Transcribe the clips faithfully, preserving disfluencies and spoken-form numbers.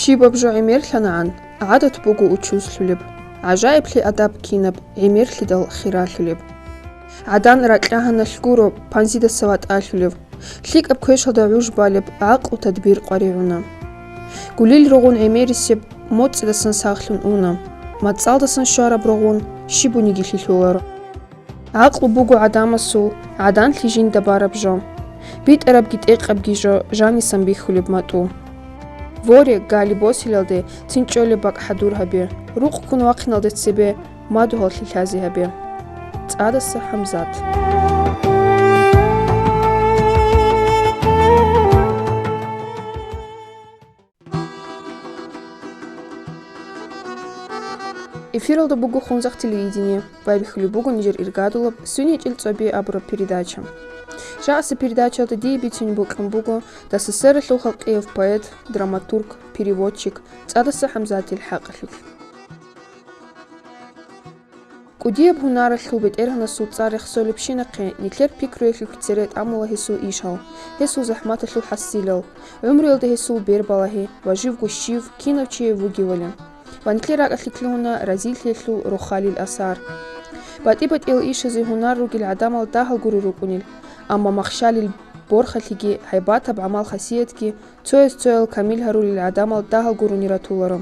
Щибаб жо гӀемерлъанагӀан, гӀадат буго учузлъулеб, гӀажаиблъи адаб кинаб гӀемерлъидал хиралъулеб. ГӀадан ракьагьаналъ гуро панзидаса ватӀалъулев, лъикӀаб квешалда гӀуж балеб гӀакълу-тадбир къваригӀуна. Гулил ругъун гӀемерисеб моцӀидасан сагълъун уна, мацӀалдасан щвараб ругъун щибуниги лъилъуларо. ГӀакълу буго гӀадамасул гӀаданлъи жинда бараб жо, битӀарабги тӀекъабги жо жанисан бихьулеб матӀу. Воре, гали босилалде цин чӀолеб бакӀ хӀадур гьабе, рукъ ккун вахъиналде цебе мадугьаллъи лъазе гьабе. ЦӀадаса ХӀамзат. Эфиралда буго Хунзахъ телевидение, байбихьулеб буго нижер иргадулаб «Сунечил цӀоби» абураб передача. Жакъасеб передачаялда дие бицине бокьун буго СССР-алъул халкъияб поэт, драматург, переводчик ЦӀадаса ХӀамзатил хӀакъалъулъ. КӀудияб гьунаралъул бетӀергьанасул цӀар рехсолебщинахъе нилъер пикруялъухъ цере тӀамула гьесул ишал, гьесул захӀматалъул хӀасилал, гӀумруялда гьесул бербалагьи ва живго щив, кинав чияв вугевали. Ва нилъер ракӀалъе лъугьуна разилъиялъул рохалил асар. БатӀи-батӀиял ишазе гьунар ругел гӀадамал дагьал гуро рукӀунел, амма махщалил борхалъиги, гьайбатаб гӀамал-хасиятги цояс цоял камил гьарулел гӀадамал дагьал гурони ратуларо.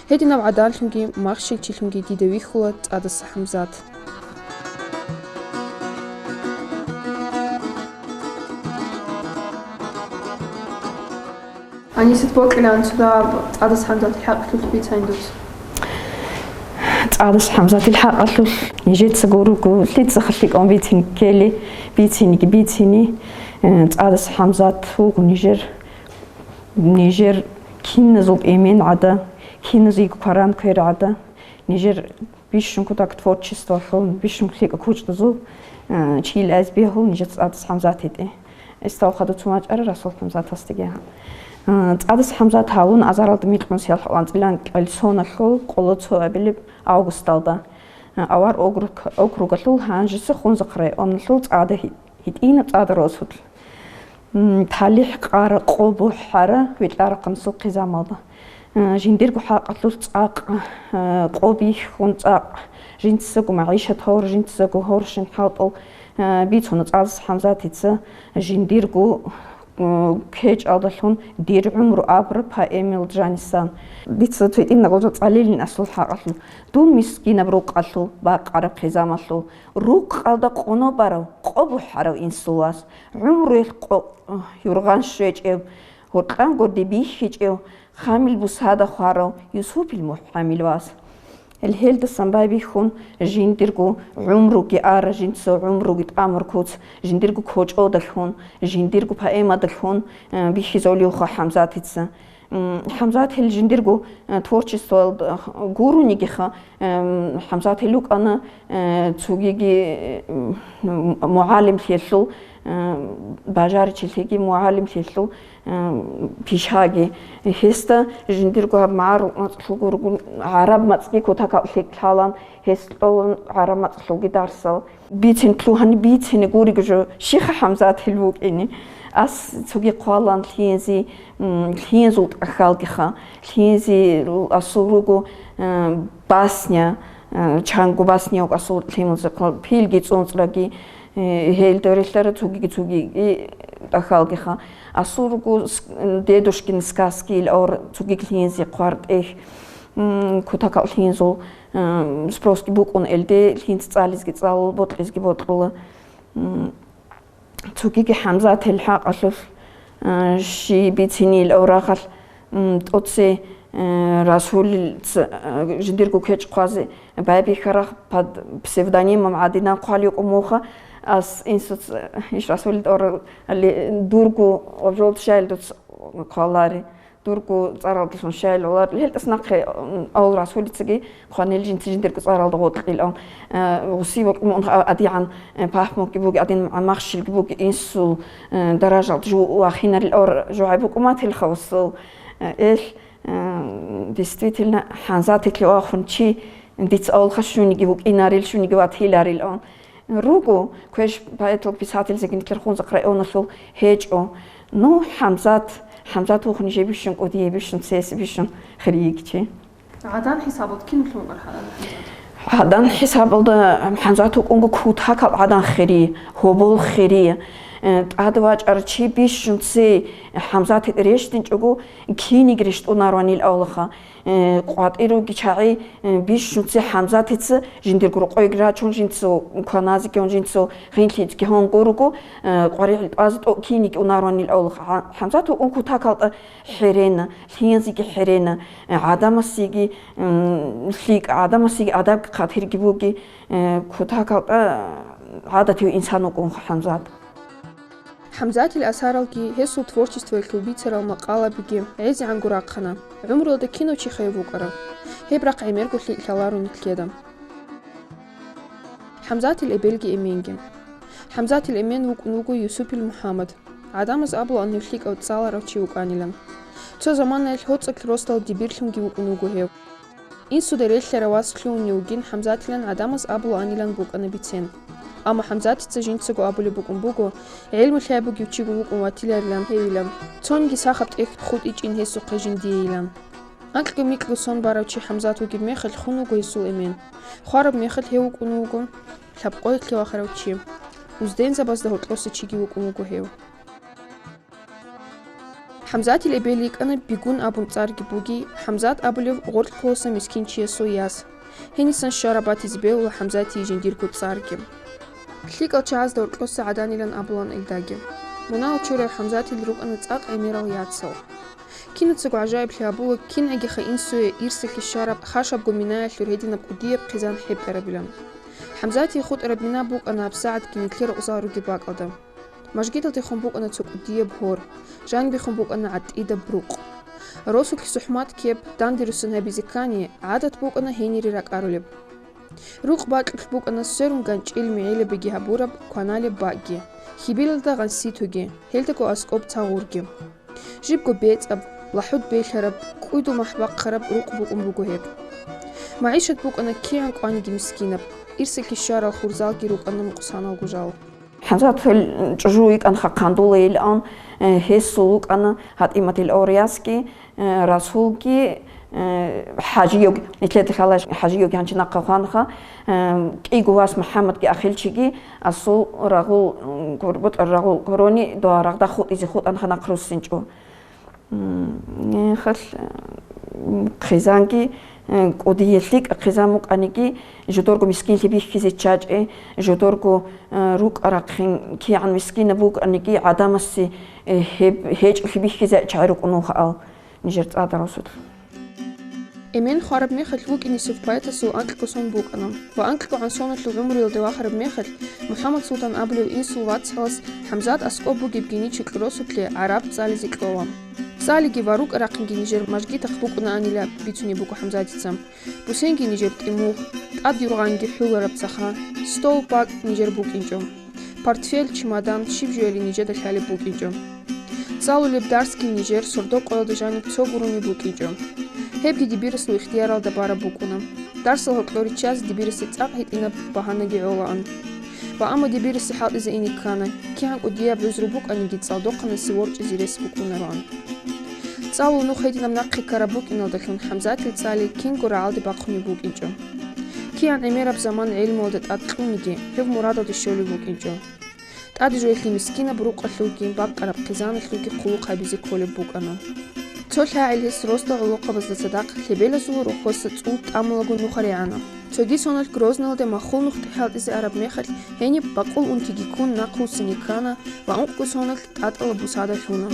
Гьединаб гӀаданлъунги махщелчилъунги дида вихьула ЦӀадаса ХӀамзат. Анисат, бокьилаан цо дагьаб ЦӀадаса ХӀамзатил хӀакъалъулъ бицани дуца. ЦӀадаса ХӀамзатил хӀакъалъулъ нижеца гурого лъицаха лъикӀун бицин ккели, бициниги бицини, э, ЦӀадаса ХӀамзат вуго нижер, нижер киназул эмен гӀада, киназул кваран квер гӀада, нижер бищун кутак творчестволъун, бищун лъикӀа кучӀдазул, э, чил азбиягьул нижер ЦӀадаса ХӀамзат гьитӀе. Эстал хадуцун вачӀара Расул ХӀамзатасдаги. Э, ЦӀадаса ХӀамзат гьавун азаралда микьнусиялъул анцӀилан кӀалсоналъул къоло цо абилеб августалда. Э, авар округ-, округалъул гьанжеса Хунзахъ районалъул ЦӀада гьи-, гьитӀина ЦӀада росулъ. М, талихӀ къара къо бухӀара вилълъарахъанасул хъизамалда. Э, жиндирго хӀакъалъулъ цӀакъ, э, къо бихьун цӀакъ, жинцаго магӀишат гьор, жинцаго гьоршин хӀалтӀул, э, бицуна ЦӀадаса ХӀамзатица жиндирго, э, кечӀалдалъун «Дир гӀумру» абураб поэмил жанисан. Дица цо гьитӀинаб гъоза цӀалилин асул хӀакъалъулъ, дун мискинаб рукъалъул бакъараб хъизамалъул, рукъалда къоно барав, къо бухӀарав инсул вас, гӀумруялъ къо-, юргъан щвечӀев, гьоркьан гурде бихьичӀев, хамил бусада хварав Юсупил МухӀамил вас. Гьел гьелдасан байбихьун, жиндирго гӀумруги ара, жинца гӀумруги тӀамур куц, жиндирго кочӀодалъун, жиндирго поэмадалъун, э, бихьизолевха ХӀамзатица. М, ХӀамзат гьел жиндирго, э, творчествоялда гурунигиха, эм, ХӀамзат гьел вукӀана, э, цогиги, м, мугӀалимлъиялъул, э, бажаричилъиги мугӀалимлъиялъул, э, пишаги. Гьесда жиндирго гьаб магӀарул мацӀалъул гургун, гӀараб мацӀги кутакаб лъикӀ лъалан, гьес кьолан гӀараб мацӀалъулги дарсал. Бицин лъугьани, бицине гуриги жо, щиха ХӀамзат гьел вукӀине. Ас цоги хъвалан лъиензи, м, лъиензул тӀахьалгиха, лъиензи асул руго, э, басня, э, чанго басня вуго асул лъималзухъа, пилги цӀунцӀраги, э, гьел дорелъара цогиги-цогиги тӀахьалгиха. Асул руго с-, Дедушкин сказки ил авр цогиги лъиензи хъвартӀех, м, кутакаб лъиензул. Э, спросги букӀун элде, лъинца цӀализги цӀалула, бокьизги бокьула. М, цогиги ХӀамзат гьел хӀакъалъулъ, э, щи бицинил аврагъалъ, м, тӀоце, э, Расулил ц-, э, жиндирго кечӀ хъвазе байбихьарах под псевдонимом гӀадинан хъвалев вукӀун муха, ас инсуц, э, иш Расулил тӀорали дурго обжолт шайил дуц хъвалари. Дурго цӀаралдалъун щайил гӀолар, гьелдас нахъе, м, авал Расулицаги хъванил жинца жиндирго цӀаралда гъоркьил, ам, э, гъуси букӀун мун, а, адигӀан, э, пахмуги буги, адин махщилги буги, инсул, э, даражалда жу вахинарил ор жугьай букӀуматилха усул. Э, эл, э, действительно, ХӀамзатитлъи вахун чи дица авалха щуниги вукӀинарил, щуниги ватиларил, ам. Руго, квеш поэтал писательзеги нилъер Хунзахъ районалъул гьечӀо. Ну, ХӀамзат, ХӀамзат вухун жибищун, кӀудиябищун, цесибищун хириги чи. ГӀадан хӀисабалда кин вукӀун вукӀара гьадин ХӀамзат? ГӀадан хӀисабалда ХӀамзат вукӀунго кутакал гӀадан хири, гьобол хири. Э, тӀад вачӀар чи бищун цей ХӀамзат рещтӀинчӀого киниг рещтӀунарванил авлаха. Э, къватӀир руги чагӀи, э, бищун цей ХӀамзатица жиндирго рокъойги рачун, жинцо кваназеги гьун, жинцо гъинлъизеги гьун гуруго, э, къваригӀел тӀвазе тӀо киниг унарванил авлаха. ХӀа-, ХӀамзат вукӀун кутакалда хӀерена, лъиянзеги хӀерена, э, гӀадамасеги, м, лъикӀ, гӀадамасеги адабги хъатирги буги, э, кутакалда гӀадатив инсан вукӀун ХӀамзат. ХӀамзатил асаралги, гьесул творчествоялъул бицарал макъалабиги гӀезегӀанго рахъана. ГӀумруялда кинав чи хвей вукӀарав? Гьеб рахъ гӀемерго лъикӀ лъаларо нилъеда. ХӀамзатил эбелги эменги. ХӀамзатил эмен вукӀун вуго Юсупил МухӀаммад. ГӀадамаз абулаан гьев лъикӀав цӀаларав чи вукӀанилан. Цо заманаялъ гьоцӀалъ росдал дибирлъунги вукӀун вуго гьев. Инсуда релълъарав вас лъугьунев вугин ХӀамзатилан гӀадамаз абулаанилан букӀана бицен. Амма ХӀамзатица жинцаго абулеб букӀун буго, гӀелму лъай бугев чиго вукӀун ватиларилан гьевилан, цониги сахаб тӀехь хутӀичӀин гьесухъе жиндиейилан. Анкьго-микьго сон барав чи ХӀамзат вугеб мехалъ хун вуго гьесул эмен. Хвараб мехалъ гьев вукӀун вуго лъабкъоялъе вахарав чи. Уздензабазда гьоркьоса чиги вукӀун вуго гьев. ХӀамзатил эбел йикӀана Бигун абун цӀарги буги, ХӀамзат абулев гъоркьлъуласа мискинчиясул яс. Гьенисан щвараб батизе бегьула ХӀамзатие жиндирго цӀарги. ЛъикӀал чагӀазда гьоркьоса гӀаданилан абулаан илдаги. Мунагьал чурав ХӀамзатил рукӀана цӀакъ гӀемерал яцал. Кинацаго гӀажаиблъи гьабула, кингӀагиха инсуе ирсалъе щвараб хашабго минаялъур гьединаб кӀудияб хъизан хӀебтӀарабилан. ХӀамзатие хутӀараб мина букӀана гьабсагӀатги нилъер рукъзал ругеб бакӀалда. Мажгиталдехун букӀана цо кӀудияб гьор, жанибехун букӀана гӀатӀидаб рукъ. Росулъ сухӀмат ккеб, данде руссун гьабизе ккани, гӀадат букӀана гьенире ракӀарулеб. Рукъ бакьулъ букӀана сверун ганчӀил мегӀилабиги гьабураб кваналеб бакӀги, хьибилалда гъанситоги, гьелдаго аскӀоб цагъурги. Жибго бецӀаб, лахӀуд белъараб, кӀуйдул махӀ бахъараб рукъ букӀун буго гьеб. МагӀишат букӀана кигӀан кӀваниги мискинаб, ирсалъе щварал хурзалги рукӀана мукъсаналго жал. ХӀамзат чӀужу йикӀанха хъандулейилан, э, гьесул вукӀана ГьатӀиматил авариясги, э, Расулги, э, ХӀажиёги, нилъеда лъала ХӀажиёги гьанчи нахъа хванха, э, кӀиго вас МухӀаммадги ахилчиги, асул рагъул, м, гурбутӀа рагъул гурони дугьа рагъда хутӀизе хутӀанха нахъ руссинчӀо. М, хал, м, хъизанги, э, кӀудиялъе хъизан букӀаниги, жодорго мискинлъи бихьизе чачӀи, жодорго, э, рукӀа-рахъин кигӀан мискинаб букӀаниги, гӀадамасе, э, гьеб гьечӀолъи бихьизе чагӀи рукӀун вугьал нижер цӀадарасулъ. Эмен хвараб мехалъ вукӀинесев поэтасул анкьго сон букӀана ва анкьгогӀан соналъул гӀумруялда вахараб мехалъ МухӀаммад-Султан абулев инсул вацгӀалас ХӀамзат аскӀоб бугеб геничи кьуросулъе гӀараб цӀализе кьола. ЦӀалиги ва рукӀа-рахъинги нижер мажгитахъ букӀунаанила бицунеб буго ХӀамзатица. Бусенги нижер тӀимугъ, тӀад юргъанги хӀулараб цаха, стол, бакӀ нижер букӀинчӀо. Портфель, чемодан, щиб жояли нижеда лъалеб букӀинчӀо. ЦӀалулеб дарсги нижер сордо-къоялда жаниб цо гурони букӀинчӀо. Гьебги дибирасул ихтияралда бараб букӀуна. Дарсал гьоркьор риччазе дибирасе цӀакъ гьитӀинаб багьанаги гӀолаан. Ва амма дибирасе хӀалтӀизе ине ккана, кигӀан кӀудияб гӀузру букӀаниги цӀалдохъанасе ворчӀизе рес букӀунароан. ЦӀалул нух гьединаб нахъе ккараб букӀиналдалъун ХӀамзатил цӀали кинго рагӀалде бахъунеб букӀинчӀо. КигӀан гӀемераб заман гӀелмуялда тӀад кьуниги, гьев мурадалде щолеб букӀинчӀо. ТӀаде жоялъе мискинаб рукъалъулги бакъараб хъизаналъулги хъулухъ гьабизе кколеб букӀана. Цо лъагӀел гьес росдал гӀолохъабазда цадахъ лъебелазул рохьоса цӀул тӀамулаго нухаригӀана. Цоги соналъ Грозныйалде махул нух тӀехӀалтӀизе араб мехалъ, гьениб бакъул унтиги ккун нахъ вуссине ккана ва ункъго соналъ тӀатӀала бусада лъуна.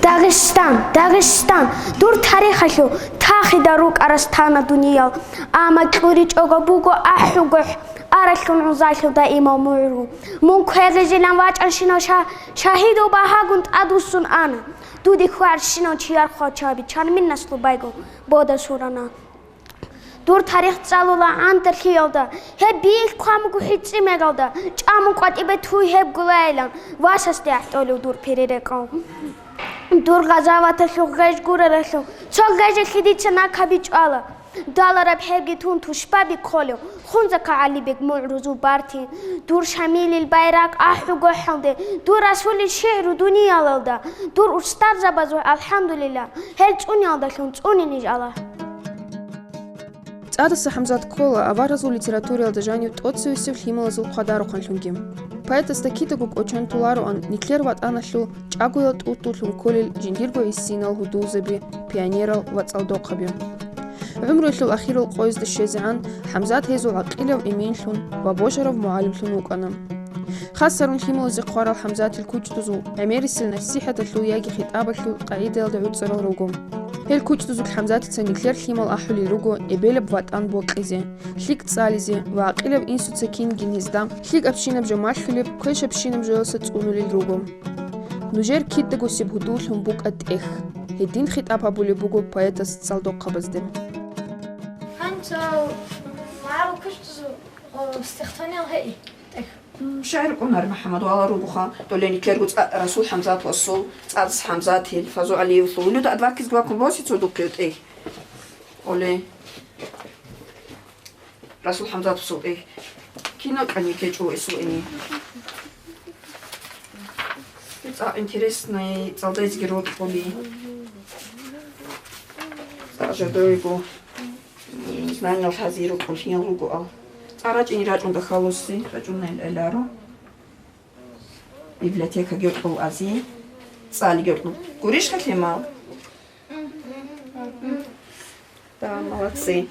Дагъистан, Дагъистан, дур тарихалъул тахида рукӀарас тана дуниял, амма кьуричӀого буго ахӀугохӀ аралъун гӀузалъул даимал мугӀру. Мун квегъижилан вачӀанщинал ша-, шагьидул багьагун тӀадвуссун ана. Дуде хьварщинал чияр хвалчаби чанмин наслу байгун бода сурана. Дур тарих цӀалула гӀандар лъиялда, гьеб биилъ хъвамуго хӀицӀи мегалда, чӀамун къватӀибе туй гьеб гулайилан, васасде ахӀтӀолев дур перерекъав. Дур гъазаваталъув гъеж гураралъув, цо гъежелъи дица накабичӀвала. Далараб хӀебги тун тушбаби кколев, Хунзака ГӀалибег, МугӀрузул Барти, дур Шамилил байракь ахӀуго хӀалде, дур Расулил шигӀру дуниялалда, дур устарзабазул алхӀамдулилла, гьел цӀуниялдалъун цӀуне ниж, Аллагь. ЦӀадаса ХӀамзат ккола аваразул литератураялда жанив тӀоцевесев лъималазул хъвадарухъанлъунги. Поэтасда кидаго кӀочон толароан нилъер ватӀаналъул чӀагоял тӀутӀулъун кколел жиндирго гӀисинал гьудулзаби, пионерал ва цӀалдохъаби. ГӀумруялъул ахирал къоязда щвезегӀан ХӀамзат гьезул гӀакъилав иминлъун ва божарав мугӀалимлъун вукӀана. Хасарун лъималазе хъварал ХӀамзатил кучӀдузул гӀемерисел насихӀаталъул яги хитӀабалъул къагӀидаялда гӀуцӀарал руго. Гьел кучӀдузул ХӀамзатица нилъер лъимал ахӀулел руго эбелаб ватӀан бокьизе, лъикӀ цӀализе ва гӀакъилав инсуца кинги низда лъикӀабщинаб жо малъулеб, квешабщинаб жоялса цӀунулел руго. Нужер кидагосеб гьудуллъун букӀа тӀехь, гьедин хитӀаб гьабулеб буго поэтас цӀалдохъабазде. Гьанцо магӀарул кучӀдузул стихтониялъ гьей тӀехь. М, шагӀир Кьунар МухӀаммад вала ругоха, доле никерго цӀа-, Расул ХӀамзат васул, ЦӀадас ХӀамзатил, Фазу ГӀалиевлъул. Гьунуда адвакизги вакун боси цо духъе тӀехь. Оле. Расул ХӀамзат васул тӀехь. Кино кӀани кечӀо эсул эни. ЦӀа интересный, цӀалдайзги рокьули. ЦӀа жадойго. Знаниял хӀазир рукӀулъиял ругоал. ЦӀа рачӀине рачӀунда халуси, рачӀунел гӀеларо. Библиотека гьоркьул ази, цӀали гьоркьул. Гурищха лъимал? Да, молодцы.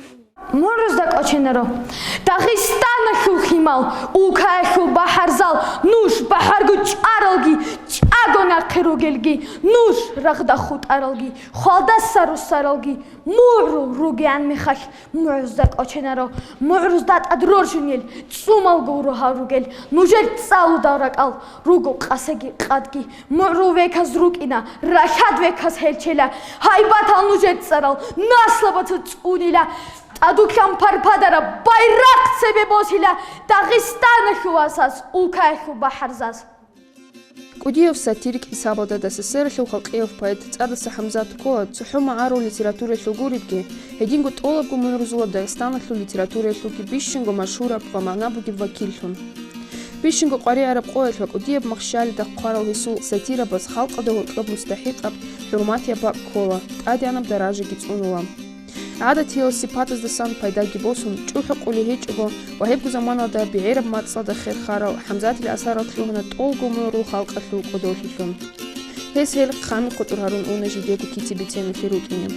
МугӀрузда кӀоченаро. Дагъистаналъул лъимал, улкаялъул бахӀарзал, нуж бахӀарго чӀаралги, чӀаго нахъе ругелги, нуж рагъда хутӀаралги, хвалдаса руссаралги, МугӀрул ругеян мехалъ, мугӀрузда кӀоченаро. МугӀрузда тӀад роржунел, цӀумалго гуро гьал ругел, нужер цӀалудал ракӀал руго къасаги къадги. МугӀрул веказ рукӀина, ралъад веказ гьелчела, гьайбатал нужер цӀарал наслабаца цӀунила, тӀадулъан парпадараб байрахъ цебе босила Дагъистаналъул васас, улкаялъул бахӀарзас. КӀудияв сатирик хӀисабалда СССР-алъул халкъияв поэт ЦӀадаса ХӀамзат ккола цохӀо магӀарул литератураялъул гуребги, гьединго тӀолабго мугӀрузулаб Дагъистаналъул литератураялъулги бищунго машгьураб ва магӀна бугеб вакиллъун. Бищунго къваригӀараб къоялъ ва кӀудияб махщалида хъварал гьесул сатирабаз халкъалда гьоркьоб мустахӀикъаб хӀурматияб бакӀ ккола, тӀадегӀанаб даражаги цӀунула. ГӀадатиял сипатаздасан пайдаги босун, чӀухӀукъулей гьечӀого ва гьебго заманалда бегӀераб мацӀалда хер харал ХӀамзатил асарал лъугьана тӀолго мугӀрул халкъалъул кӀодолъилъун. Гьес гьел хъами-хъутӀур гьарун уна жидего кица-биценалъе рукӀине.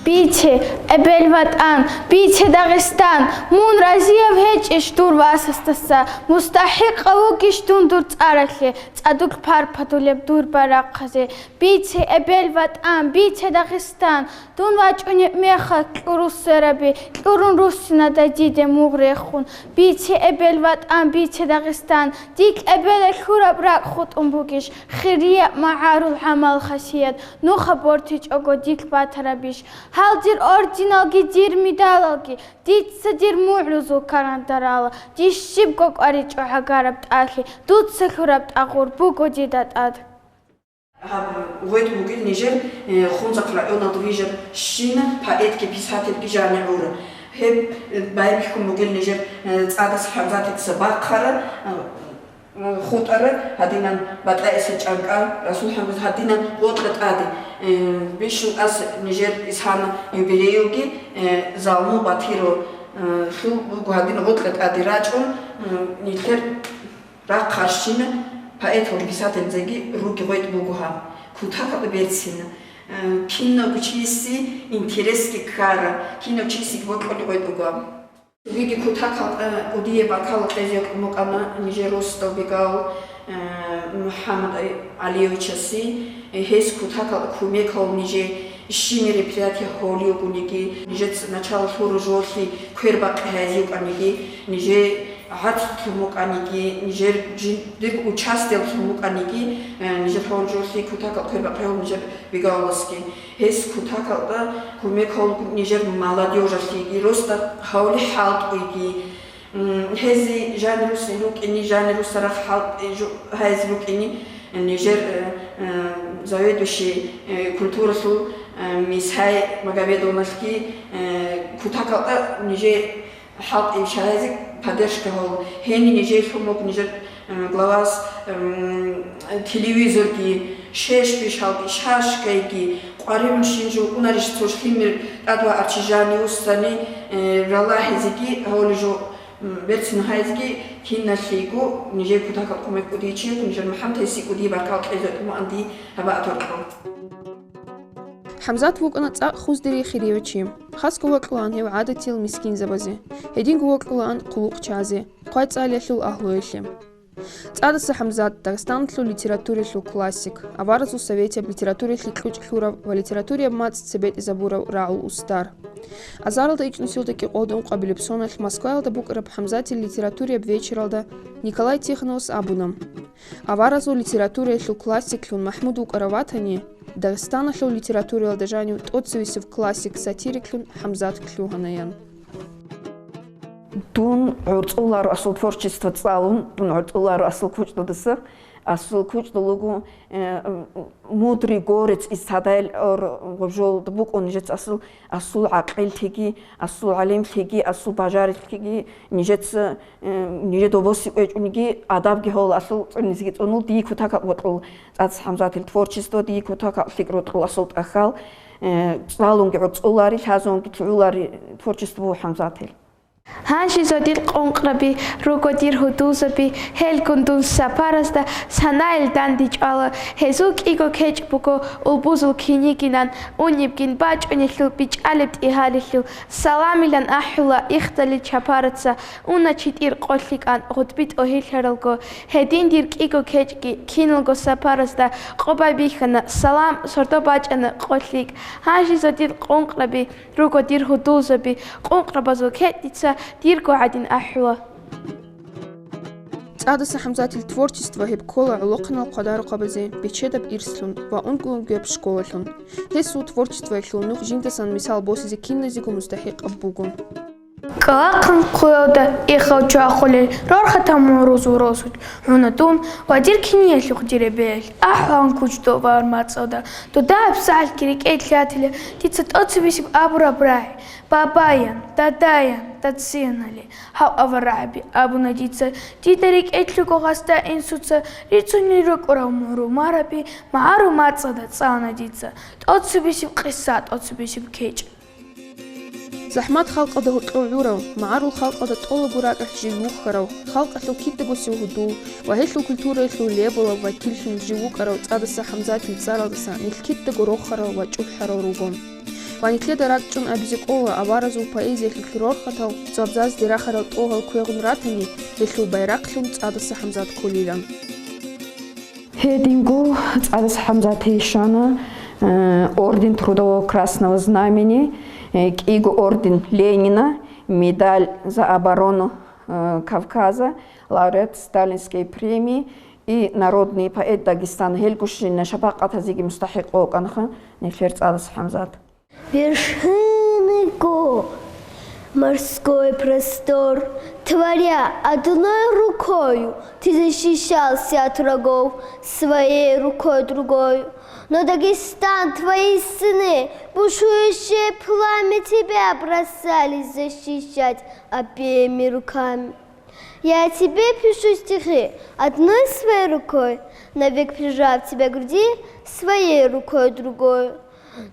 Бице, эбел ватӀан, бице, Дагъистан, мун разияв гьечӀищ дур васасдаса, мустахӀикъав вугищ дун дур цӀаралъе, цӀадулъ парпадулеб дур барахъазе? Бице, эбел ватӀан, бице, Дагъистан, дун вачӀунеб мехалъ кьурул свераби, кьурун руссинадай диде мугъ рехун. Бице, эбел ватӀан, бице, Дагъистан, дилъ эбелалъ лъураб ракӀ хутӀун бугищ, хирияб магӀарул гӀамал-хасият, нуха бортичӀого дилъ батарабищ? Гьал дир орденалги дир медалалги, дица дир мугӀрузул карандарала, дир щибго кӀваричӀо гӀагараб тӀалъи, дуца лъураб тӀагъур буго дида тӀад. Гьаб гъветӀ бугел нижер, э, Хунзахъ районалда вижер щина поэтги писательги жанигӀура. Гьеб, э, байбихьун бугел нижер, э, ЦӀадаса ХӀамзатица бахъара, э, хутӀара, гьадинан БатӀа ГӀиса ЧӀанкӀа, Расул ХӀамзат, гьадинан гъоркьа тӀаде, э, бищун тӀаса нижер исхана юбилейилги, э, Залму Батиров, э, лъул буго гьадин гъоркьа тӀаде рачӀун, э, нилъер Рахъарщина поэталги писательзеги руги гъветӀ буго гьаб, кутакалда берцина. Э, кинав чиясе интересги ккара, кинав чиясеги бокьулеб гъветӀ буго гьаб. Цогиги кутакалда, э, кӀудияб баркала кьезе букӀана нижер росдал Бегал, э, МухӀаммад ГӀалиевичасе, э, гьес кутакалда кумекал нижер щиб мероприятие гьолев вугониги, нижеца начало лъураб жоялъе квербакъи гьаризе вукӀаниги, нижер гӀадлъун вукӀаниги, нижер жин-, дирго участиялъун вукӀаниги, э, нижер гьоржолъи кутакал квербакъи гьабун нижер Бегаласги. Гьес кутакалда кумек гьабун нижер молодёжалъеги, росдал гьавли хӀалтӀуйги. М, гьезие жанир руссин рукӀини, жанир руссарахъ хӀалтӀи жу-, гьайзе букӀини, нижер, э, э, заведующий, э, культуралъул Э, Мисхай Магомедовналъги, э, кутакалда нижер хӀалтӀи щайзе поддержка гьол. Гьениб нижер лъун буго нижер, э, главас, м, телевизорги, шеш бишалги, шашкайги, къваригӀун щинжу унарищ цо лъимер тӀадва арчижани уссани, э, ралагьизеги гьолижо, м, берцин гьайзеги киналъего нижер кутакал кумек кӀудичи, нижер МухӀаммад гьесие кӀудияб баркал кьезе тӀуман ди гьабаатуркьо. ХӀамзат вукӀана цӀакъ хуздерихириев чи. Хасго вокьулаан гьев гӀадатил мискинзабазе, гьединго вокьулаан хъулухъчазе, хъвай-цӀалиялъул агьлуялъе. ЦӀадаса ХӀамзат, Дагъистаналъул литератураялъул классик, аваразул советияб литератураялъе кьучӀ лъурав ва литератураяб мацӀ цебетӀезабурав рагӀул устар. Азаралда ичӀнусиялда кӀикъоялда ункъабилеб соналъ Москваялда букӀараб ХӀамзатил литератураяб вечералда Николай Тихоновас абуна: «Аваразул литератураялъул классиклъун МахӀмуд вукӀарав ватани, Дагъистаналъул литератураялда жанив тӀоцевесев классик-сатириклъун ХӀамзат лъугьана», – ян. Дун гӀорцӀуларо асул творчество цӀалун, дун гӀорцӀуларо асул кучӀдудаса, асул кучӀдулугу, э, мудрый горец из цадайл ор гъобжолда букӀун нижеца асул, асул гӀакъиллъиги, асул гӀалимлъиги, асул бажарилъиги нижеца, э, нижеда боси кӀвечӀуниги, адабги гьола асул цӀунизги цӀунул, дие кутакаб гъоркьул ЦӀадаса ХӀамзатил творчество, дие кутакаб лъикӀ рокьул асул тӀахьал, э, цӀалунги гӀорцӀулари, лъазунги лъугӀулари творчество ХӀамзатил. Гьанже зодил къункъраби руго дир гьудулзаби, гьелгун дун сапаразда санаил дандечӀвала, гьезул кӀиго кечӀ буго улбузул кинигинан, унебгин бачӀунелъул, бичӀчӀалеб тӀигьалелъул, саламилан ахӀула ихдалил чапараца, уна читӀир къо лъикӀан гъутӀби тӀогьиллъаралго, гьедин дир кӀиго кечӀги киналго сапаразда къо байбихьана, салам, сордо бачӀана къо лъикӀ. Гьанже зодил къункъраби руго дир гьудулзаби, къункърабазул кечӀ дица дирго гӀадин ахӀула. ЦӀадаса ХӀамзатил творчество гьеб ккола гӀолохъанал хъвадарухъабазе бечедаб ирслъун ва ункъо-ункъояб школалъун. Гьесул творчествоялъул нух жиндасан мисал босизе киназего мустахӀикъаб буго. КӀалахъан хъуялда эхал чвахулел рорхатал мурузул росулъ гьуна дун ва дир киниялъухъ дир эбелалъ ахӀван кучӀдо вар мацӀалда. Дуда гьабсагӀалъги рекӀелъ лъатила дица тӀоцебесеб абураб рагӀи: «Бабаян, дадаян, дациянале». Гьав аварагӀаби абуна дица, дида рекӀелъ руго гъасда инсуца рицунел рукӀарал мурумараби магӀарул мацӀалда цӀана дица. ТӀоцебесеб къиса, тӀоцебесеб кечӀ. ЗахӀмат халкъалда гьоркьов гӀурав, магӀарул халкъалда тӀолабго ракӀалъ жив вухьарав, халкъалъул кидагосев гьудул ва гьелъул культураялъул леболаб вакиллъун жив вукӀарав ЦӀадаса ХӀамзатил цӀаралдаса нилъ кидаго рохарал ва чӀухӀарал руго. Ва нилъеда ракӀчӀун абизе кӀола аваразул поэзиялъулъ рорхатал цо абзацде рахарал тӀогьал квегъун ратани, гьелъул байрахълъун ЦӀадаса ХӀамзат кколилан. Гьединго ЦӀадаса ХӀамзатие щвана, э, орден Трудового Красного Знамени, э, кӀиго орден Ленина, медаль «За оборону, э, Кавказа», лауреат Сталинской премии и народный поэт Дагестана. Гьелгощинна шапакъатазеги мустахӀикъ вукӀанха нилъер ЦӀадаса ХӀамзат. Вершины гор, морской простор, творя одной рукою, ты защищался от врагов своей рукой другой. Но, Дагестан, твои сыны, бушующее пламя, тебя бросались защищать обеими руками. Я тебе пишу стихи одной своей рукой, навек прижав тебя к груди своей рукой другой.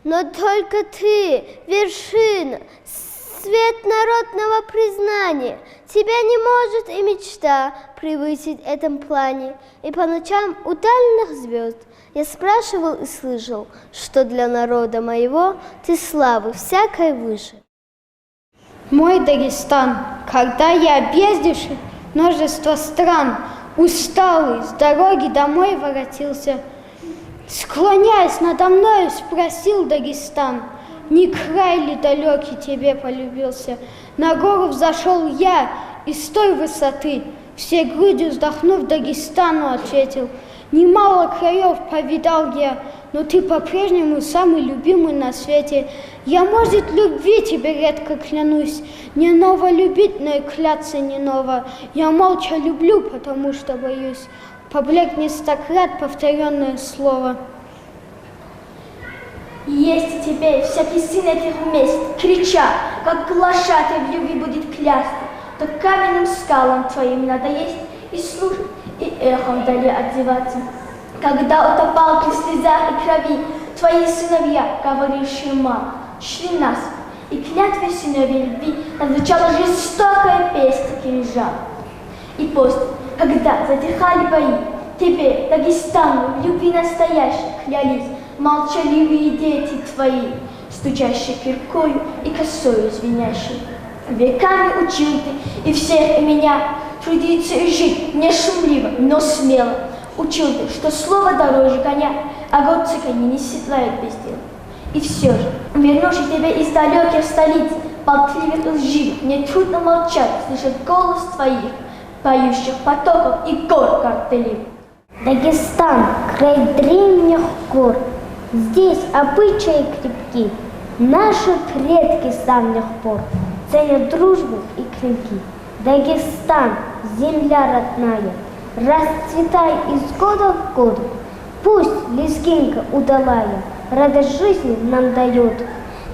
Но только ты — вершина, свет народного признания. Тебя не может и мечта превысить в этом плане. И по ночам у дальних звёзд я спрашивал и слышал, что для народа моего ты славы всякой выше. Мой Дагестан, когда я, объездивший множество стран, усталый, с дороги домой воротился, склоняясь надо мною, спросил Дагестан: «Не край ли далёкий тебе полюбился?» На гору взошёл я, и с той высоты, всей грудью вздохнув, Дагестану ответил: «Немало краёв повидал я, но ты по-прежнему самый любимый на свете. Я, может, любви тебе редко клянусь, не ново любить, но и кляться не ново. Я молча люблю, потому что боюсь поблекнет сто крат повторённое слово». Есть тебе всякий сын этих мест, крича, как глашатай в любви будет клясться, то каменным скалам твоим надоест и служит, и эхом вдали отзываться. Когда утопал ты в слезах и крови, твои сыновья, говорившие: «Мама», шли нас, и клятвой сыновей любви назначала жестокая песнь кинжал. И после, когда затихали бои, тебе, Дагестан, в любви настоящей клялись молчаливые дети твои, стучащие киркою и косою звенящие. Веками учил ты и всех, и меня, трудиться и жить не шумливо, но смело. Учил ты, что слово дороже коня, а горцы коней не седлают без дела. И все же, вернувши тебя из далеких столиц, болтливых и лживых, мне трудно молчать, слыша голос твоих поющих потоков и гор горделив. Дагестан, край древних гор, здесь обычаи крепки, наши предки с давних пор ценят дружбу и клинки. Дагестан, земля родная, расцветай из года в год, пусть лезгинка удалая радость жизни нам дает.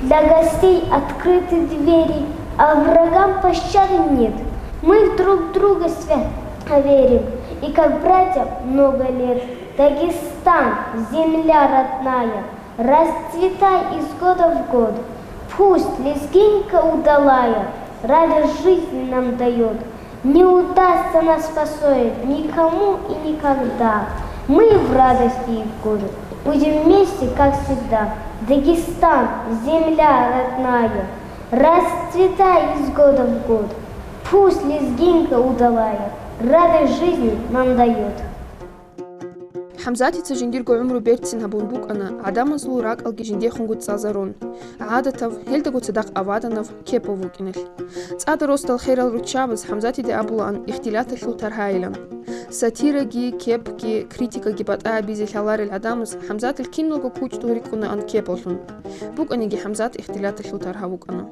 Для гостей открыты двери, а врагам пощады нет. Мы в друг друга свято верим, и как братья много лет. Дагестан, земля родная, расцветай из года в год. Пусть лезгинка удалая радость жизни нам дает. Не удастся нас поссорить никому и никогда. Мы в радости и в горе будем вместе, как всегда. Дагестан, земля родная, расцветай из года в год. Пусть лезгинка удалая радость жизни нам дает. ХӀамзатица жиндирго гӀумру берцин гьабун букӀана, гӀадамазул ракӀалги жиндехунго цӀалзарун, гӀадатав, гьелдаго цадахъ аваданав, кепов вукӀиналъ. ЦӀада росдал херал руччабаз ХӀамзатиде абулаан ихтилаталъул таргьайилан. Сатираги, кепги, критикаги батӀа гьабизе лъаларел гӀадамаз ХӀамзатил киналго кучӀдул рикӀкӀунаан кеплъун. БукӀаниги ХӀамзат ихтилаталъул таргьав вукӀана.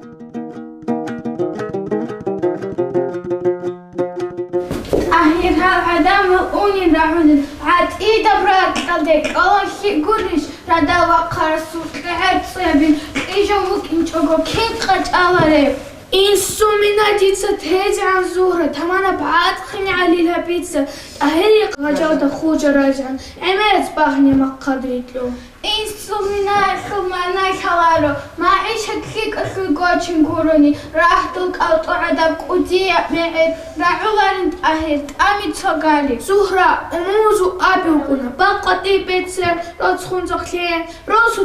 ТӀагьир гьал гӀадамал унел рагӀулел гӀатӀидаб ракьалде кӀолалъи гурищ, радал вахъарасул кьегӀер цӀуябин кьижав вукӀинчӀого кин къачӀалареб? Инсул мина дица тезегӀан, Зугьра, таманаб гӀатӀ хинегӀалил гьабица, ТӀагьирил гъажалда хулжа разегӀан, гӀемерас багьни махъад рикьу. Инсул минаялъул магӀна лъаларо, магӀишат лъикӀалъуй гочин гурони, рагьдул кӀалтӀу гӀадаб кӀудияб мегӀер рагӀуларин ТӀагьир, тӀами цо гали. Зугьра, умумузул абиукъуна, бакъ къватӀиб беццеран, роцӀцӀун захълъеян, росу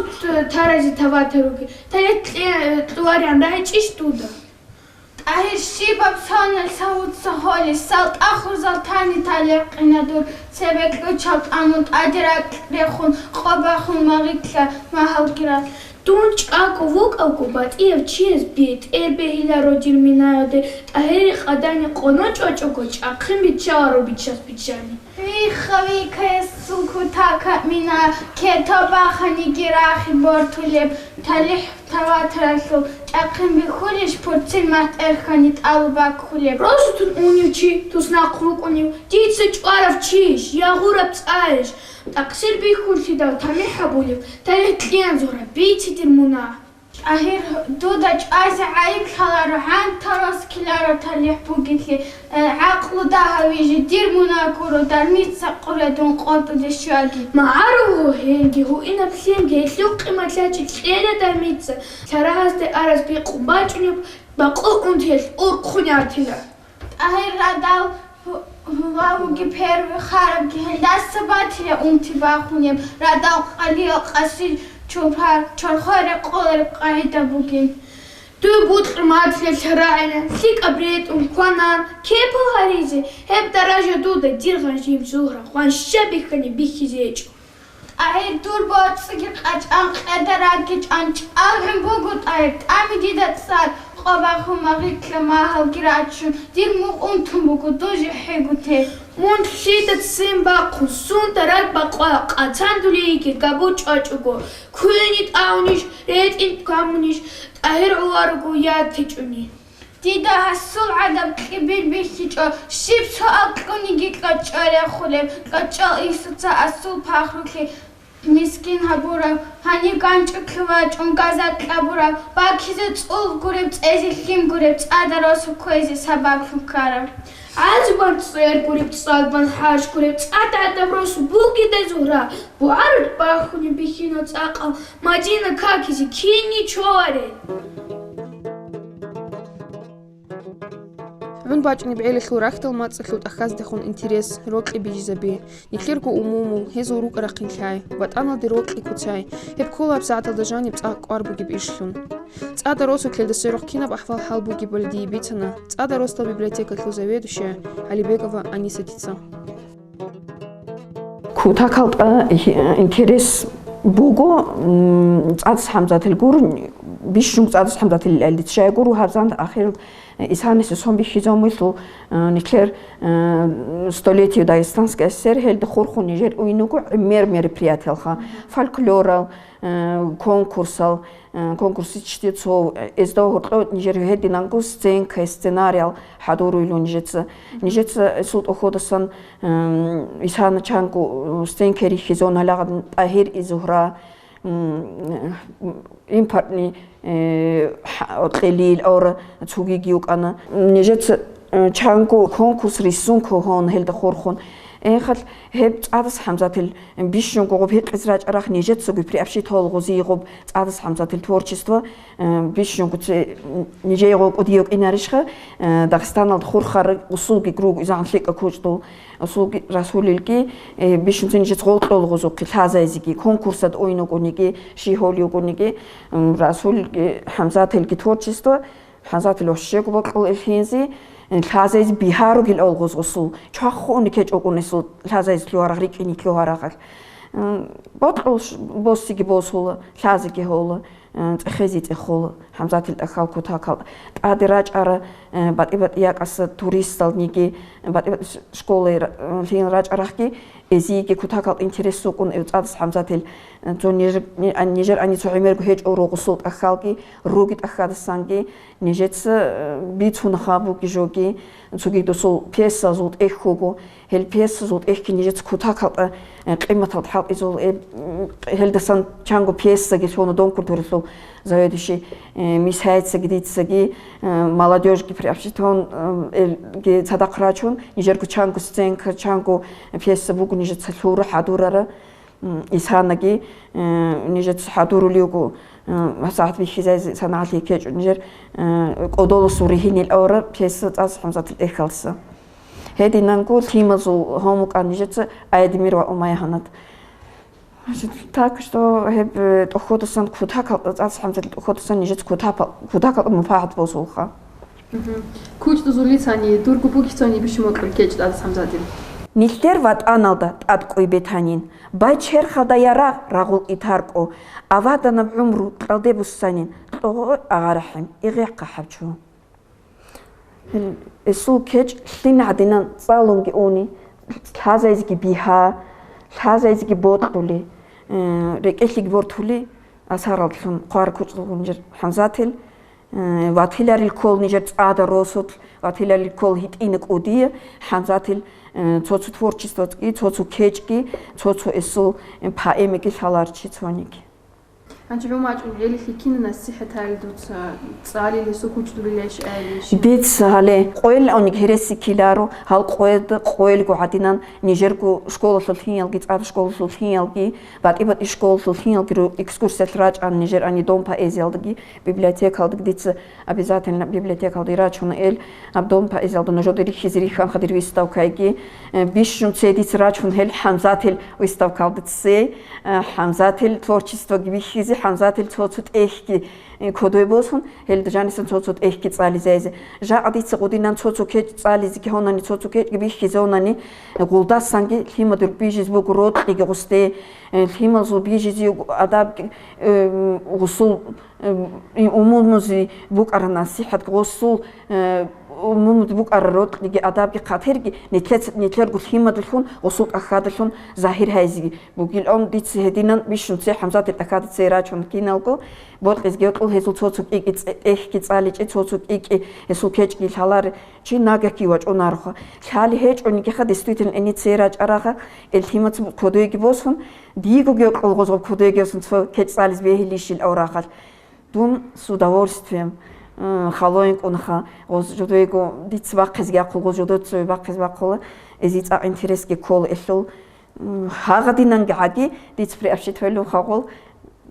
тарази таватаруги, талихӀ кье-, кьулариан рагӀичӀищ дуда? ТӀагьир, щибаб соналъ гьавуца гьолищ, салтӀа хурзал тани талихӀ къина дур, цебе кьучал тӀамун тӀаде ракь рехун, къо бахун магъикла магьалгирал. Дун чӀаго вукӀавго батӀияв чияс бетӀер бегьиларо дир минаялде, ТӀагьирил къадани къоно чӀвачӀого чӀахъин биччаларо бичас-биччани. Вихха-виххаесул кутакаб мина, кето баханиги рахи бортулеб, талихӀ таватаралъул чӀахъин бихьулищ, пурцин махтӀерхьани тӀалу баккулеб? Росутун унев чи, туснахъ вукӀунев, дица чӀварав чийищ, я гъураб цӀайищ, такъсир бихьуллъидал тамихӀ гьабулев, талихӀ кьиян, Зугьра, бице дир мунагь. ТӀагьир, дуда чӀвазе гӀайиб лъаларо, гӀанта рос ккеларо талихӀ бугелъи, э, гӀакълу дагьавиже, дир мунагь гуро, дармица къуре дун къотӀулев щваги. МагӀарул гьенги, гьуинаб лъимги, гьелъул къиматлъачӀи кьела дармица, лъарагьазде араз бикъун бачӀунеб, бакъул унтиялъ урхъун ятила. ТӀагьир, радал гьу-, гьулавуги первый харабги гьелдаса батила унти бахунеб, радал къалиял къаси чурхар, чорхой рекъолареб къагӀида бугин. Дуе бутӀруматлъи лъарагӀина, лъикӀаб ретӀун кванан, кепал гьаризе, гьеб даража дуда, дир гъанжин, Зугьра, гъван щай бихьани бихьизе гьечӀо. ТӀагьир, дур боцӀиги къачӀан, къеда ракӀги чӀан, чӀалгӀун буго, ТӀагьир, тӀами дида цӀар, къо бахун магъикла магьалги рачун, дир мукъ унтун буго, дун жехӀего те. Мун лъида ццин бахъун, сунда ракӀ бакъвала, къацан дулейги габу чӀвачӀого, куйни тӀамунищ, ретӀин камунищ, ТӀагьир гӀоларого ятичӀони. Дида гьасул гӀадаб кьибил бихьичӀо, щиб суал кьуниги кьачӀо рехулеб, кьачӀал Исаца асул пахрулъи Мискин гьабурав, гьанир ганчӀухъе вачӀун газа кьабурав, бакизе цӀул гуреб, цӀезе лъим гуреб, цӀада росу кквезе сабаблъун ккарав. ГӀазабан цӀер гуреб, цӀадбан хӀаж гуреб, цӀададаб росу бугедай зугьра, бугӀараб бахунеб бихьинал цӀакъал, Мадина какизе кин ничоларе. ГӀун бачӀунеб гӀелалъул рахьдал мацӀалъул тӀахьаздехун интерес, рокьи бижизабе. Нилъерго умумул, гьезул рукӀа-рахъин лъай, ватӀаналде рокьи куцай, гьеб ккола гьабсагӀаталда жаниб цӀакъ кӀвар бугеб ишлъун. ЦӀада росулъелда сверухъ кинаб ахӀвал-хӀал бугебали дие бицана ЦӀада росдал библиотекалъул заведующая Алибегова Анисатица. Кутакалда интерес буго, м, ЦӀадас ХӀамзатил гур, бищунго ЦӀадас ХӀамзатил дица щай гуро гьабзан ахирал исаниса сон бихьизабулъул, э, нилъер, э, столетие Дагестанской ССР, гьелда хурхун нижер уйнуго гӀемер мероприятиялха, фольклорал, э, конкурсал, э, конкурсы чтецов, э, эздав гьоркьо нижер гьединанго сценка, сценариял хӀадуруйлу нижеца. Нижеца эсул тӀоходасан, э, исана чанго, э, сценка рихьизон гьалагъадин ТӀагьир и Зугьра, м, импортный, э, хӀа-, кьелил ора цогиги йукӀана. Нижеца, э, чанго конкурс рисункогьун гьелда хурхун. Эхал гьеб ЦӀадас ХӀамзатил бищунго гъуб гьикъиз рачӀарах нижецаго приобщить гьол гъузи гъуб ЦӀадас ХӀамзатил творчество, э, бищунго це-, нижее гъо кӀудияв кӀинарищха, э, Дагъистаналда хурхараб гъусулги груг изан лъикӀа кучӀдул. Расулги-, Расулилги, э, бищунцин жиц гъолкьол гъузухъе лъазайзеги, конкурсад ойнукӀуниги, щи гьолиюкӀуниги, м, Расулги, ХӀамзатилги творчество, ХӀамзатил ващего бокьул илхьинзи, э, лъазайз бигьа ругел олгъуз гъусул, чвахуни кечӀокӀунесул лъазайз лъугьарагъ, рикӀкӀине лъугьарагъал. М, бокьул ш-, боссиги босула, лъазеги гьола. Э, цӀехезе цӀехола, ХӀамзатил тӀахьал кутакал. ТӀаде рачӀара, э, батӀи-батӀиякъаса туристалниги, батӀи-батӀи ш-, школаялъин рачӀарахги, эзиеги кутакал интерес рукӀун эв ЦӀадас ХӀамзатил, э, цо нижер, ни-, ан-, нижер ани цо гӀемерго гьечӀо ругъусул тӀахьалги, руги тӀахьадасанги, нижеца, э, бицунаха буги жоги, цоги досул пьесазул тӀехь хьуго, Гьел пьесазул тӀехьги нижеца кутакалда, э, къиматалда хӀалтӀизул, э, м, гьелдасан чанго пьесаги лъуна Дом культуралъул заведующий, э, Мисхайицаги дицаги, э, молодёжьги приобщитон, э, элги цадахъ рачун, нижерго чанго сценка, чанго пьеса буго нижеца лъура, хӀадурара. М, исанаги, э, нижеца хӀадурули вуго, э, сагӀат бихьизайзе санагӀалъи ккечӀо нижер, э, кӀодоласул ригьинил авара пьеса ЦӀадас ХӀамзатил тӀехьалса. Гьединанго лъимазул гьомукӀа нижеца Айдемир ва Умайгьанат. Значит, так что гьеб, э, тӀоходасан кутакал, ЦӀадас ХӀамзатил тӀоходасан нижеца кутапа-, кутакал мупагӀат босулха. Мгм. КучӀдузулицани, дурго бугицани бищун-мокьул ккечӀ ЦӀадас ХӀамзатил. Нилъер ватӀаналда тӀадкӀуй бетанин, бай черхалда ярагъ рагъул итаркӀо, аваданаб гӀумру кьалде буссанин, кьогъо агъарахӀим, игъяхъа хӀабчу. Эсул ккечӀ лъин гӀадинан цӀалунги уни, лъазайзеги бигьа, лъазайзеги бокьули, э, рекӀелъиги бортули, асараллъун хъвар кучӀдулгун жер ХӀамзатил, Э, ватиларил ккол нижер ЦӀада росулъ, ватиларил ккол гьитӀина кӀудия, ХӀамзатил, э, цо-цо творчествоцӀги, цо-цо кечӀги, цо-цо эсул, э, поэмиги лъаларчи цониги. Гьанже гӀумачӀун гӀелилъи кина насихӀатал дуца цӀалил гьесул кучӀдулилайищ аялищ? Дица гьале къоялъуник гьереси ккеларо, гьал къоялда къоялго гӀадинан нижерго школалъул лъиялги, цӀар школалъул лъиялги, батӀи-батӀи школалъул лъиялги ру-, экскурсиялъ рачӀан нижер ани Дом поэзиялдаги, библиотекалда дица обязательно библиотекалда рачун эл, аб Дом поэзиялда нужеда рихьизе рихьанха дир выставкайги, э, бищун цей дица рачун гьел ХӀамзатил выставкалда цей, э, ХӀамзатил творчествоги бихьизе, ХӀамзатил цо-цо тӀехьги, э, кодой босун, гьел жанисан цо-цо тӀехьги цӀализайзе. Жакъа дица гъудинан цо-цо кечӀ цӀализеги гьонани, цо-цо кечӀги бихьизе гьонани, э, гъулдасанги лъимадур бижиз буго рокьиги гъусде, э, лъималзул бижизе адабги, э, гъусул Э, и умумузе букӀара насихӀат, гъусул, э, умумузе букӀара рокьиги, адабги, хъатерги, нилъец-, нилъерго лъимадалъун, гъусул тӀахьадалъун загьир гьайзиги бугилан дица гьединан бищун цей ХӀамзатил тӀахьада цей рачун киналго, бокьизги гьоркьул Гьезул цо-цо кӀикӀи цӀе-, тӀехьги цӀаличӀи, цо-цо кӀикӀи гьесул кечӀги лъалари, чи нагагьги вачӀунарха. Лъали гьечӀонигиха, действительно, гьеница рачӀарагъа, ил лъимаца кодойги босун, дигоги гьоркьул гъозгъоб кодойги босун цо кечӀ цӀализ бегьилищил аврагъал. Дун с удовольствием, м, халоин кӀунха, гъоз жодойго дица бахъизги ахъул, гъоз жодоццо бахъиз бахъула, эзи цӀакъ интересги ккол элъул. М, гьагъадинанги гӀаги, дица приобщить гьавилев хагъул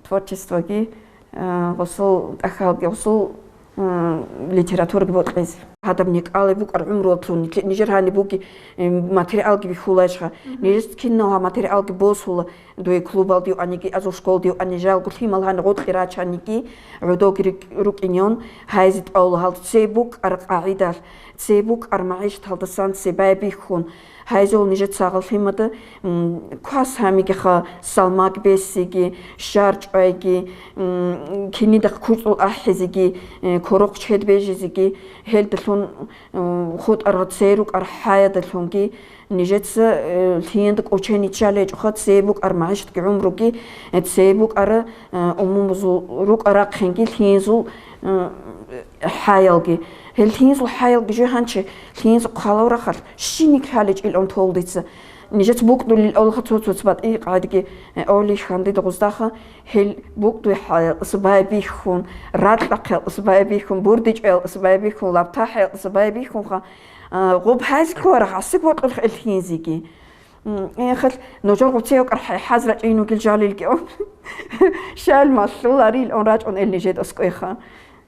творчествоги, э, гъусул тӀахьалги, гъусул, м, литератураги бокьизе. Гьадаб никӀалай букӀар гӀумруялъун, нилъе-, нижер гьаниб буги, э, материалги бихьулайшха. Нижеца кинал гьаб материалги босула, дуе клубалде ваниги, азул школде вани, жалго лъимал гьаниб гъоркье рачаниги, гӀодоги рик-, рукӀинеян, гьайзе тӀавула гьал цебе букӀар къагӀидал, цебе букӀар магӀишаталдасан цебе байбихьун, Гьайзул нижеца гьаллъимада, м, квас гьамигиха, салмаг бесиги, щар чӀвайги, м, кинидахъ куцӀул ахӀизеги, э, курухъ чед бежизеги, гьелдалъун, м, хутӀарал церукӀар хӀаядалъунги, нижеца, э, лъиянда кӀочениччал гьечӀоха, цебе букӀар магӀишатги гӀумруги, э, цебе букӀара, э, умумузул рукӀа-рахъинги лъиязул, м, хӀаялги. Гьел лъиязул хӀаялги жо гьанчи, лъиязухъ халаврахъалъ, щиник лъаличӀил унтулдица. Нижец букӀдулел авлаха цо-цоц батӀи къадги, э, авлихьан дида гъуздаха, гьел букӀдуй хӀаялъ байбихьун, ракьахъялъ байбихьун, бурдичӀваялъ байбихьун, лаптахӀаялъ байбихьунха, а, гъуб хӀайз кколарах гӀасиг бокьулх ил лъиязеги. М, эхалъ, нужер гъуцеякъар хӀай-, хӀазра чӀин вугил жалилги. Шал малъуларил он рачӀун ил нижед аскӀойха.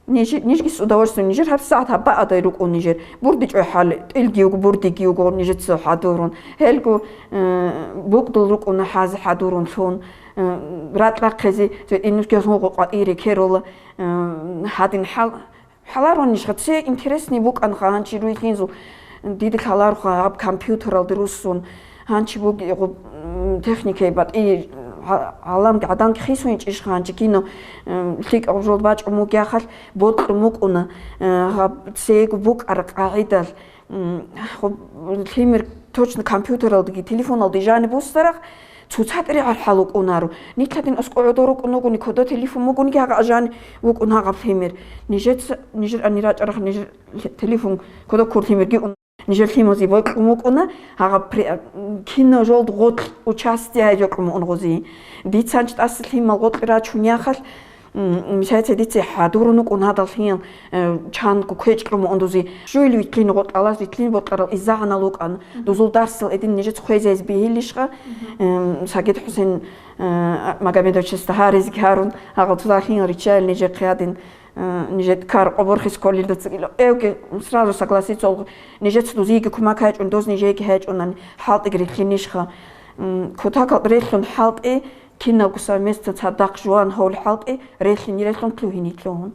Ниж-, нижги с удовольствием, нижер гьабсагӀат гьаб баъадай рукӀун нижер. БурдичӀой хӀал, тӀилги вуго, бурдиги вуго нижеца хӀадурун. Гьелго, э, букӀдул рукӀуна хӀази хӀадурун лъун, э, ракьахъезе, цо инус гьезул гъо-, къватӀире керула, э, гьадин хӀал. Гьаларунищха, цей интересный букӀанха гьанчи руй лъинзул, дида лъаларха гьаб компьютералде руссун, гьанчи буги гъуб, м, техникаи батӀи, гьа-, гьаламги гӀаданги хисунчӀищха гьанчи кино, м, лъикӀаб жолда бачӀун бугехалъ бокьун букӀуна, э, гьаб цейго букӀараб къагӀидал, м, гъуб, лъимер точно компьютералдаги телефоналда жаниб буссарах, Цоцазда регӀархӀал вукӀунаро. Нилъ гьадин аскӀов гӀодор рукӀун вугони, кодо телефон бугониги, гьагъа ажани вукӀун гьагъаб лъимер. Нижеца, нижер ани рачӀарах, нижер телефон кодо ккур лъимерги ун. Нижер лъимазе бокьун вукӀуна, гьагъаб при-, кино жолд гъотлъ участие гьайжокьун муун гъузи. Дицанчи тӀаса лъимал гъотлъ рачун яхалъ, М, мисалица, дица хӀадурун вукӀун гьадал лъимал, э, чанго квечӀ кьун мугӀундузи. Щуйли витлъин гъоркьалас, витлъин бокьарал изагӀанал вукӀан. Дузул дарсал эдин нижец хвезайз бигьилищха? Эм, Сагид ХӀусен, э, Магомедовичасда гьаризги гьарун, гьагъал цо лъимал риччаял нижехъе гьадин, э, нижед кар къоборхис кколилда цӀикӀкӀила. Эвги, сразу согласиться олгъу. Нижец дузиеги кумак гьечӀун, доз нижеги гьечӀунани, хӀалтӀиги рилълъинищха? М, кутакал релълъун хӀалтӀи, Киналго совместно цадахъ жуан гьавул хӀалтӀи релълъин-релълъун лъугьине лъугьун.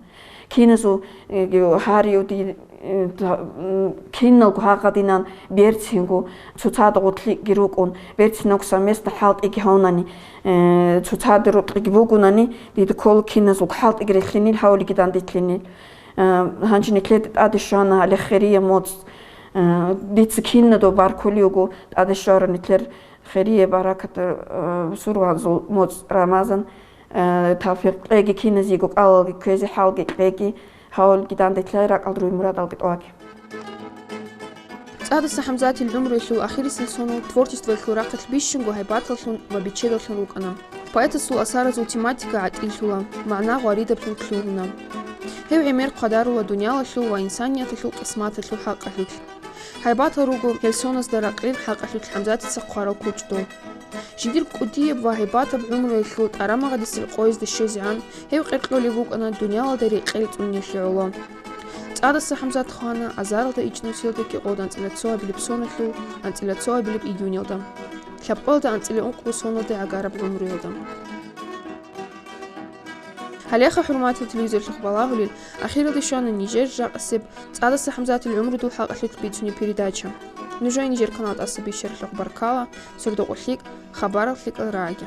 Киназул, э, гьариуди, э, та-, м, киналго гьагъадинан берцинго цоцазда гъотлъиги рукӀун, берцинабго совместно хӀалтӀиги гьавунани, э, цоцазда рокьиги бугунани, дида ккола киназул хӀалтӀиги релълъинил, гьавулиги дандилъинил. Э, гьанже нилъеда тӀаде щвана гьале хирия моцӀ. Э, дица кинадо баркулев вуго тӀаде щвараб нилъер Хирие баракат, э, сурванзул моцӀ Рамазан, э, тавфикъ кьеги, киназего кӀалалги кквезе хӀалги кьеги, гьавулги дандетлъай ракӀалда руй мурадалги тӀваги. ЦӀадаса ХӀамзатил гӀумруялъул ахирисел сонал творчествоялъул рахъалъ бищунго гьайбаталлъун ва биччедаллъун рукӀана. Поэтасул асаразул тематика гӀатӀилъула, магӀна гъваридаблъун лъугьуна. Гьев гӀемер хъвадарула дуниялалъул ва инсанияталъул къисматалъул хӀакъалъулъ. Гьайбатал руго гьел соназда ракълил хӀакъалъулъ ХӀамзатица хъварал кучӀдул. Жиндир кӀудияб ва гьайбатаб гӀумруялъул тӀарамагъадисел къоязда щвезегӀан гьев къеркьолев вукӀана дуниялалда рекъел цӀунилъи гӀоло. ЦӀадаса ХӀамзат хвана азаралда ичӀнусиялда кӀикъоялда анцӀила цоабилеб соналъул анцӀила цоабилеб июнялда, лъабкъоялда анцӀила ункъо соналде гӀагараб гӀумруялда. Гьалеха, хӀурматиял телевизорлъухъ балагьулел, ахиралде щвана нижер жакъасеб ЦӀадаса ХӀамзатил гӀумрудул хӀакъалъулъ бицунеб передача. Нужее нижер канал тӀаса бищаралъухъ баркала, сордо-къо лъикӀ, хабарал лъикӀал рагӀаги.